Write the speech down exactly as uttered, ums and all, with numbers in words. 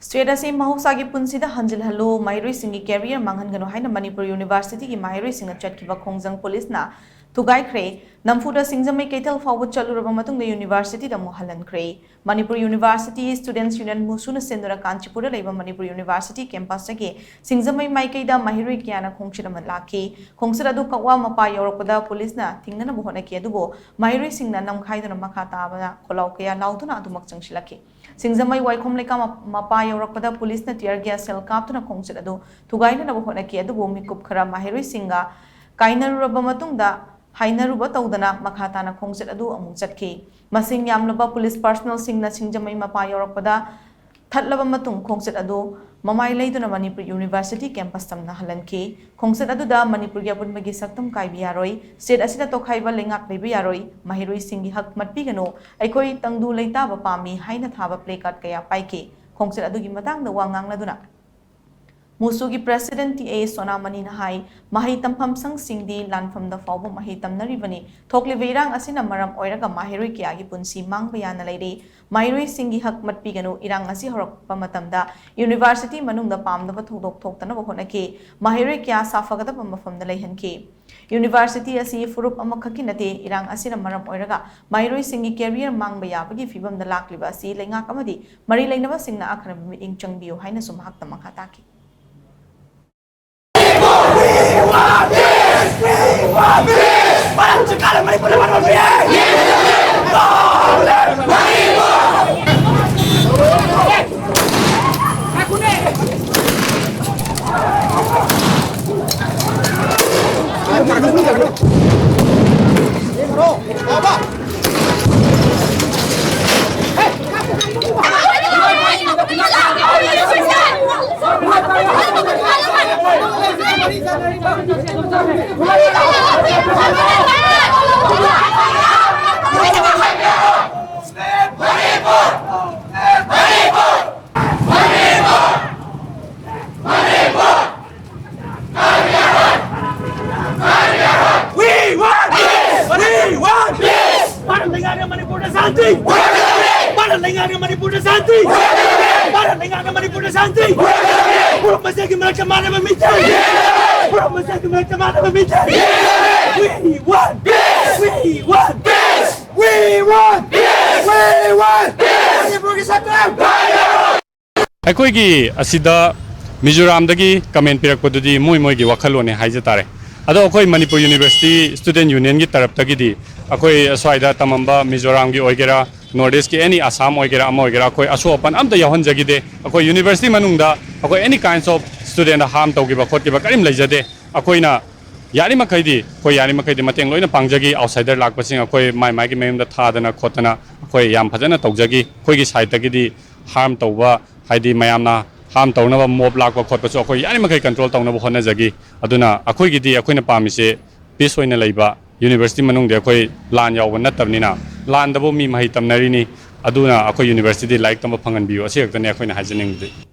State ꯑꯁꯤ ꯃꯍꯧꯁꯥꯒꯤ ꯄꯨꯟꯁꯤꯗ ꯍꯟꯖꯤꯜꯍꯜꯂꯨ, ꯃꯍꯩꯔꯣꯏꯁꯤꯡꯒꯤ career ꯃꯥꯡꯍꯟꯒꯅꯨ ꯍꯥꯏꯅ ꯃꯅꯤꯄꯨꯔ Universityꯒꯤ ꯃꯍꯩꯔꯣꯏꯁꯤꯡꯅ ꯆꯠꯈꯤꯕ ꯈꯣꯡꯖꯪ policeꯅ ꯊꯨꯒꯥꯏꯈ꯭ꯔꯦ꯫ ꯅꯝꯐꯨꯗ ꯁꯤꯡꯖꯃꯩ ꯀꯩꯊꯦꯜ ꯐꯥꯎꯕ ꯆꯠꯂꯨꯔꯕ ꯃꯇꯨꯡꯗ Universityꯗ ꯑꯃꯨꯛ ꯍꯜꯍꯟꯈ꯭ꯔꯦ꯫ ꯃꯅꯤꯄꯨꯔ University Students Union ꯃꯨꯁꯨꯅ ꯁꯤꯟꯗꯨꯅ ꯀꯥꯟꯆꯤꯄꯨꯔꯗ ꯂꯩꯕ ꯃꯅꯤꯄꯨꯔ University campusꯇꯒꯤ ꯁꯤꯡꯖꯃꯩ ꯃꯥꯏꯀꯩꯗ ꯃꯍꯩꯔꯣꯏ ꯀꯌꯥꯅ ꯈꯣꯡꯆꯠ ꯑꯃ ꯂꯥꯛꯈꯤ꯫ ꯈꯣꯡꯆꯠ ꯑꯗꯨ ꯀꯛꯋꯥ ꯃꯄꯥ ꯌꯧꯔꯛꯄꯗ policeꯅ ꯊꯤꯡꯅꯅꯕ ꯍꯣꯠꯅꯈꯤ, ꯑꯗꯨꯕꯨ ꯃꯍꯩꯔꯣꯏꯁꯤꯡꯅ ꯅꯝꯈꯥꯏꯗꯨꯅ ꯃꯈꯥ ꯇꯥꯕꯅ ꯈꯣꯜꯂꯥꯎ ꯀꯌꯥ ꯂꯥꯎꯗꯨꯅ ꯑꯗꯨꯃꯛ ꯆꯪꯁꯤꯜꯂꯛꯈꯤ꯫ ꯁꯤꯡꯖꯃꯩ ꯋꯥꯏꯈꯣꯝ ꯂꯩꯀꯥ ꯃ-, ꯃꯄꯥ ꯌꯧꯔꯛꯄꯗ policeꯅ tear gas shell ꯀꯥꯞꯇꯨꯅ ꯈꯣꯡꯆꯠ ꯑꯗꯨ ꯊꯨꯒꯥꯏꯅꯅꯕ ꯍꯣꯠꯅꯈꯤ, ꯑꯗꯨꯕꯨ ꯃꯤꯀꯨꯞ ꯈꯔ ꯃꯍꯩꯔꯣꯏꯁꯤꯡꯒ ꯀꯥꯏꯅꯔꯨꯔꯕ ꯃꯇꯨꯡꯗ ꯍꯥꯏꯅꯔꯨꯕ ꯇꯧꯗꯅ ꯃꯈꯥ ꯇꯥꯅ ꯈꯣꯡꯆꯠ ꯑꯗꯨ ꯑꯃꯨꯛ ꯆꯠꯈꯤ꯫ ꯃꯁꯤꯡ ꯌꯥꯝꯂꯕ police personnelꯁꯤꯡꯅ ꯁꯤꯡꯖꯃꯩ ꯃꯄꯥ ꯌꯧꯔꯛꯄꯗ ꯊꯠꯂꯕ ꯃꯇꯨꯡ ꯈꯣꯡꯆꯠ ꯑꯗꯨ ꯃꯃꯥꯏ ꯂꯩꯗꯨꯅ ꯃꯅꯤꯄꯨꯔ University campus ꯇꯝꯅ ꯍꯜꯍꯟꯈꯤ꯫ ꯈꯣꯡꯆꯠ ꯑꯗꯨꯗ ꯃꯅꯤꯄꯨꯔꯒꯤ ꯑꯄꯨꯟꯕꯒꯤ ꯁꯛꯇꯝ ꯀꯥꯏꯕ ꯌꯥꯔꯣꯏ, state ꯑꯁꯤꯗ ꯇꯣꯈꯥꯏꯕ ꯂꯩꯉꯥꯛ ꯂꯩꯕ ꯌꯥꯔꯣꯏ, ꯃꯍꯩꯔꯣꯏꯁꯤꯡꯒꯤ ꯍꯛ ꯃꯠꯄꯤꯒꯅꯨ, ꯑꯩꯈꯣꯏ ꯇꯪꯗꯨ ꯂꯩꯇꯥꯕ ꯄꯥꯝꯃꯤ ꯍꯥꯏꯅ ꯊꯥꯕ placard ꯀꯌꯥ ꯄꯥꯏꯈꯤ꯫ ꯈꯣꯡꯆꯠ ꯑꯗꯨꯒꯤ ꯃꯇꯥꯡꯗ ꯋꯥ ꯉꯥꯡꯅꯗꯨꯅ ꯃꯨꯁꯨꯒꯤ president ꯇꯤ ꯑꯦ ꯁꯣꯅꯥꯃꯅꯤꯅ ꯍꯥꯏ, ꯃꯍꯩ ꯇꯝꯐꯝ ꯁꯪꯁꯤꯡꯗꯤ ꯂꯥꯟꯐꯝꯗ ꯐꯥꯎꯕ ꯃꯍꯩ ꯇꯝꯅꯔꯤꯕꯅꯤ꯫ ꯊꯣꯛꯂꯤꯕ ꯏꯔꯥꯡ ꯑꯁꯤꯅ ꯃꯔꯝ ꯑꯣꯏꯔꯒ ꯃꯍꯩꯔꯣꯏ ꯀꯌꯥꯒꯤ ꯄꯨꯟꯁꯤ ꯃꯥꯡꯕ ꯌꯥꯅ ꯂꯩꯔꯤ꯫ ꯃꯍꯩꯔꯣꯏꯁꯤꯡꯒꯤ ꯍꯛ ꯃꯠꯄꯤꯒꯅꯨ꯫ ꯏꯔꯥꯡ ꯑꯁꯤ ꯍꯧꯔꯛꯄ ꯃꯇꯝꯗ University ꯃꯅꯨꯡꯗ ꯄꯥꯝꯗꯕ ꯊꯧꯗꯣꯛ ꯊꯣꯛꯇꯅꯕ ꯍꯣꯠꯅꯈꯤ꯫ ꯃꯍꯩꯔꯣꯏ ꯀꯌꯥ ꯁꯥꯐꯒꯗꯕ ꯃꯐꯝꯗ ꯂꯩꯍꯟꯈꯤ꯫ University ꯑꯁꯤ ꯐꯨꯔꯨꯞ ꯑꯃꯈꯛꯀꯤ ꯅꯠꯇꯦ꯫ ꯏꯔꯥꯡ ꯑꯁꯤꯅ ꯃꯔꯝ ꯑꯣꯏꯔꯒ ꯃꯍꯩꯔꯣꯏꯁꯤꯡꯒꯤ career ꯃꯥꯡꯕ ꯌꯥꯕꯒꯤ ꯐꯤꯚꯝꯗ ꯂꯥꯛꯂꯤꯕ ꯑꯁꯤ ꯂꯩꯉꯥꯛ ꯑꯃꯗꯤ ꯃꯔꯤ ꯂꯩꯅꯕꯁꯤꯡꯅ ꯑꯈꯟꯅꯕ ꯃꯤꯠꯌꯦꯡ ꯆꯪꯕꯤꯌꯨ ꯍꯥꯏꯅꯁꯨ ꯃꯍꯥꯛꯅ ꯃꯈꯥ ꯇꯥꯈꯤ꯫ We want peace! We want peace! Bharat लैंगाने Manipur में शांति! भारत लैंगाने मणिपुर में शांति! भारत ꯂꯩꯉꯥꯛꯅ ꯃꯅꯤꯄꯨꯔꯗ ꯁꯥꯟꯇꯤ꯫ ꯄꯨꯝꯅꯃꯛ ꯃꯁꯦꯜꯒꯤ ꯃꯔꯛꯇ ꯃꯥꯟꯅꯕ ꯃꯤꯇꯩ꯫ ꯄꯨꯝꯅꯃꯛ ꯃꯁꯦꯜꯒꯤ ꯃꯔꯛꯇ ꯃꯥꯟꯅꯕ Meitei. We want peace. We want peace. We want peace. We want peace. ꯃꯅꯤꯄꯨꯔꯒꯤ ꯁꯔꯀꯥꯔ꯫ ꯑꯩꯈꯣꯏꯒꯤ ꯑꯁꯤꯗ ꯃꯤꯖꯣꯔꯥꯝꯗꯒꯤ ꯀꯃꯦꯟ ꯄꯤꯔꯛꯄꯗꯨꯗꯤ ꯃꯣꯏ ꯃꯣꯏꯒꯤ ꯋꯥꯈꯜꯂꯣꯟꯅꯦ ꯍꯥꯏꯖ ꯇꯥꯔꯦ꯫ ꯑꯗꯣ ꯑꯩꯈꯣꯏ ꯃꯅꯤꯄꯨꯔ ꯌꯨꯅꯤꯚꯔꯁꯤꯇꯤ ꯁ꯭ꯇꯨꯗꯦꯟ ꯌꯨꯅꯤꯌꯟꯒꯤ ꯇꯔꯞꯇꯒꯤꯗꯤ ꯑꯩꯈꯣꯏ ꯑꯁ꯭ꯋꯥꯏꯗ ꯇꯝꯃꯝꯕ ꯃꯤꯖꯣꯔꯥꯝꯒꯤ ꯑꯣꯏꯒꯦꯔꯥ, ꯅꯣꯔꯠ ꯏꯁꯀꯤ ꯑꯦꯅꯤ, ꯑꯁꯥꯝ ꯑꯣꯏꯒꯦꯔꯥ, ꯑꯃ ꯑꯣꯏꯒꯦꯔꯥ, ꯑꯩꯈꯣꯏ ꯑꯁꯣꯛ ꯑꯄꯟ ꯑꯝꯇ ꯌꯥꯎꯍꯟꯖꯈꯤꯗꯦ꯫ ꯑꯩꯈꯣꯏ ꯌꯨꯅꯤꯚꯔꯁꯤꯇꯤ ꯃꯅꯨꯡꯗ ꯑꯩꯈꯣꯏ ꯑꯦꯅꯤ ꯀꯥꯏꯟꯁ ꯑꯣꯐ ꯁ꯭ꯇꯨꯗꯦꯟꯗ ꯍꯥꯔꯝ ꯇꯧꯈꯤꯕ ꯈꯣꯠꯈꯤꯕ ꯀꯔꯤꯝ ꯂꯩꯖꯗꯦ꯫ ꯑꯩꯈꯣꯏꯅ ꯌꯥꯔꯤꯃꯈꯩꯗꯤ, ꯑꯩꯈꯣꯏ ꯌꯥꯔꯤꯃꯈꯩꯗꯤ ꯃꯇꯦꯡ ꯂꯣꯏꯅ ꯄꯥꯡꯖꯈꯤ꯫ ꯑꯥꯎꯠꯁꯥꯏꯗꯔ ꯂꯥꯛꯄꯁꯤꯡ ꯑꯩꯈꯣꯏ ꯃꯥꯏ ꯃꯥꯏꯒꯤ ꯃꯌꯨꯝꯗ ꯊꯥꯗꯅ ꯈꯣꯠꯇꯅ ꯑꯩꯈꯣꯏ ꯌꯥꯝ ꯐꯖꯅ ꯇꯧꯖꯈꯤ꯫ ꯑꯩꯈꯣꯏꯒꯤ ꯁꯥꯏꯠꯇꯒꯤꯗꯤ ꯍꯥꯔꯝ ꯇꯧꯕ, ꯍꯥꯏꯗꯤ ꯃꯌꯥꯝꯅ ꯍꯥꯔꯝ ꯇꯧꯅꯕ ꯃꯣꯞ ꯂꯥꯛꯄ ꯈꯣꯠꯄꯁꯨ ꯑꯩꯈꯣꯏ ꯌꯥꯔꯤꯃꯈꯩ ꯀꯟꯇ꯭ꯔꯣꯜ ꯇꯧꯅꯕ ꯍꯣꯠꯅꯖꯈꯤ꯫ ꯑꯗꯨꯅ ꯑꯩꯈꯣꯏꯒꯤꯗꯤ ꯑꯩꯈꯣꯏꯅ ꯄꯥꯝꯃꯤꯁꯦ ꯄꯤꯁ ꯑꯣꯏꯅ ꯂꯩꯕ, ꯌꯨꯅꯤꯚꯔꯁꯤꯇꯤ ꯃꯅꯨꯡꯗ ꯑꯩꯈꯣꯏ ꯂꯥꯟ ꯌꯥꯎꯕ ꯅꯠꯇꯕꯅꯤꯅ, ꯂꯥꯟꯗꯕꯨ ꯃꯤ ꯃꯍꯩ ꯇꯝꯅꯔꯤꯅꯤ꯫ ꯑꯗꯨꯅ ꯑꯩꯈꯣꯏ ꯌꯨꯅꯤꯚꯔꯁꯤꯇꯤꯗꯤ ꯂꯥꯏꯔꯤꯛ ꯇꯝꯕ ꯐꯪꯍꯟꯕꯤꯌꯨ, ꯑꯁꯤ ꯈꯛꯇꯅꯤ ꯑꯩꯈꯣꯏꯅ ꯍꯥꯏꯖꯅꯤꯡꯕꯗꯤ꯫